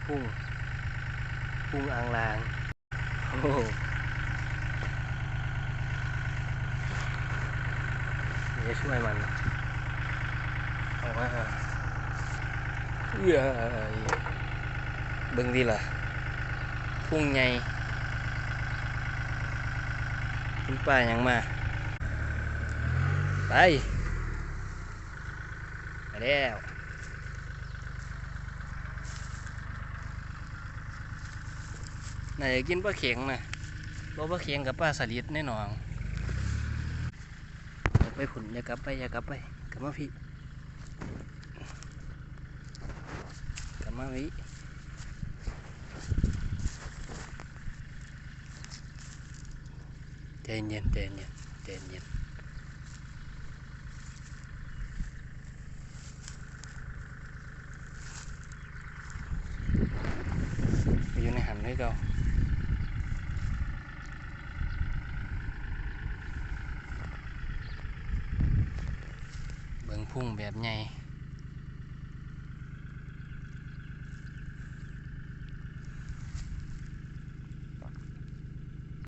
ພຸ້ງ ພຸ້ງອ່າງລາງ. ໂອ້ໂຫ ນີ້ຊ່ວຍມັນ ອອກມາ ເອີຍ ເບິ່ງຕິລະ ພຸ້ງໃຫຍ່ ກິນປາຫຍັງມາ ໄປ ໄປແລ້ວ. ໜ້າຈະກິນປາເຂັງນະ ບໍ່ປາເຂັງກັບປາສະລິດໃນໜອງ. ອອກໄປພຸ້ນ ຢ່າກັບໄປ ຢ່າກັບໄປ ກັບມາພີ້ ກັບມາພີ້. ໃຈເຢັນ ໃຈເຢັນ ໃຈເຢັນ. ໄປຢູ່ໃນຫັ້ນຄືເກົ່າ. ເບິ່ງພຸ້ງແບບໃຫຍ່.